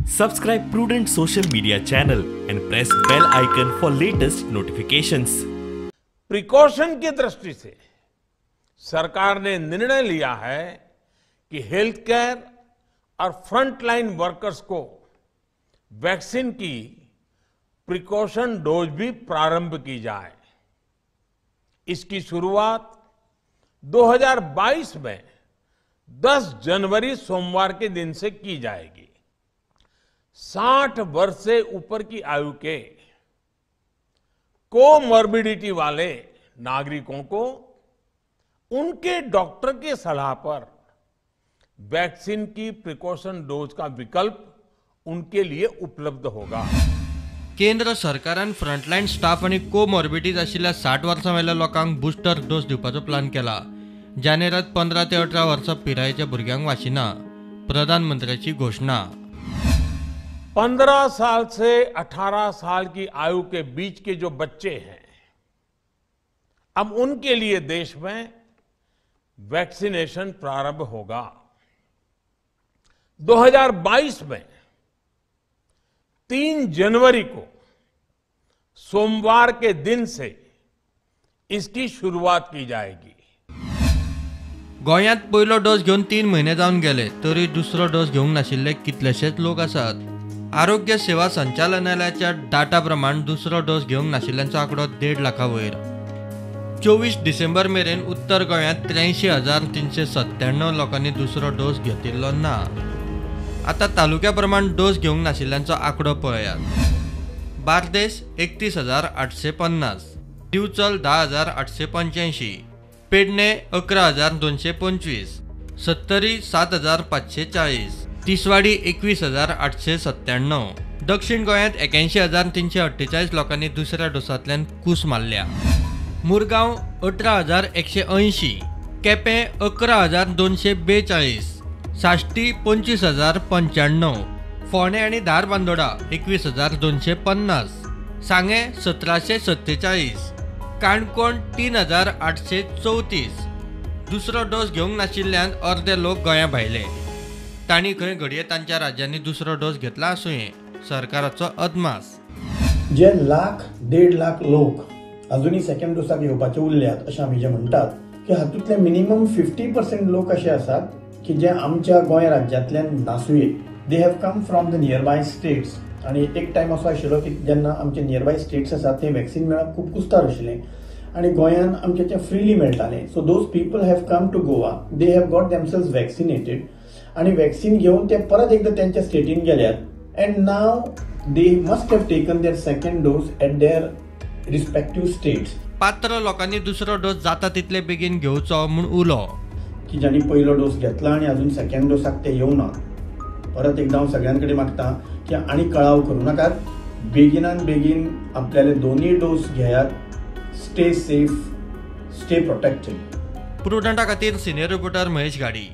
Subscribe Prudent social media channel and press bell icon for latest notifications. Precaution की दृष्टि से सरकार ने निर्णय लिया है कि हेल्थ केयर और फ्रंटलाइन वर्कर्स को वैक्सीन की प्रिकॉशन डोज भी प्रारंभ की जाए। इसकी शुरुआत 2022 में 10 जनवरी सोमवार के दिन से की जाएगी। 60 वर्ष से ऊपर की आयु के कोमॉर्बिडिटी वाले नागरिकों को उनके डॉक्टर की सलाह पर वैक्सीन की प्रिकॉशन डोज का विकल्प उनके लिए उपलब्ध होगा। केंद्र सरकारान फ्रंटलाइन स्टाफ आनी कोमॉर्बिडिटीज आशिल्ल्या 60 वर्सां वयल्या लोकांक बुस्टर डोस दिवपाचो प्लान केला। जानेरात 15 ते 18 वर्सां पिरायेच्या भुरग्यांक वाशिना, प्रधानमंत्र्याची घोशणा। 15 साल से 18 साल की आयु के बीच के जो बच्चे हैं, अब उनके लिए देश में वैक्सीनेशन प्रारंभ होगा। 2022 में 3 जनवरी को सोमवार के दिन से इसकी शुरुआत की जाएगी। गोंयांत पयलो डोस घेवन 3 म्हयने जावन गेले तरी दुसरो डोस घेवंक नाशिल्ले कितलेशेच लोक आसात। आरोग्य सेवा संचालनालयाच्या डाटा प्रमाण दुसरो डोस घेवंक नाशिल्ल्यांचो आंकडो 1.5 लाखा वयर। 24 डिसेंबर मेरेन उत्तर गोंयांत 83,397 लोकांनी दुसरो डोस घेतिल्लो ना। आतां तालुक्या प्रमाण डोस घेवंक नाशिल्ल्यांचो आंकडो पळयात। बार्देस 31,850, दिवचल 10,885, पेडणे 11,225, सत्तरी 7,540, तिसवाडी 21,897। दक्षिण गोंयांत 81,348 लोकांनी दुसऱ्या डोसांतल्यान कूस मारल्या। मुरगांव 18,180, केपें 11,242, साश्टी 25,095, फोंडें आनी धारबांदोडा 21,250, सांगें 1,747, काणकोण 3,834। दुसरो डोस घेवंक नाशिल्ल्यान अर्दे लोक गोंया भायले। तांणी खंय घडये तांच्या राज्यांनी दुसरो डोस घेतला आसुये, सरकाराचो अदमास। जे लाख 1.5 लाख लोक अजूनही सेकंड डोसाक येवपाचे उरल्यात अशें आमी जे म्हणटात की हातूंतले मिनिमम 50% लोक अशे आसात की जे आमच्या गोंय राज्यांतल्यान नासुये। They have come from the nearby states. आनी एक टायम असो आशिल्लो की जेन्ना आमचे नियरबाय स्टेट्स आसात ते वॅक्सिन मेळप खूब कुस्तार आशिल्लें आनी गोंयान आमचें तें फ्रिली मेळटालें। So those people have come to Goa, they have got themselves vaccinated आनी वॅक्सिन घेवन ते परत एकदां तेंच्या स्टेटीन गेल्यात and now they must have taken their second dose at their respective states. पात्र लोकांनी दुसरो डोस जाता तितले बेगीन घेवचो म्हूण उलो की ज्यांनी पयलो डोस घेतला आनी अजून सेकंड डोसाक ते येवना, परत एकदां हांव सगळ्यां कडेन मागता की आनी कळाव करूं नाकात, बेगिनान बेगीन आपल्याले दोनूय डोस घेयात। Stay safe, stay protected. प्रुडंटा खातीर सिनियर रिपोर्टर महेश गाडी।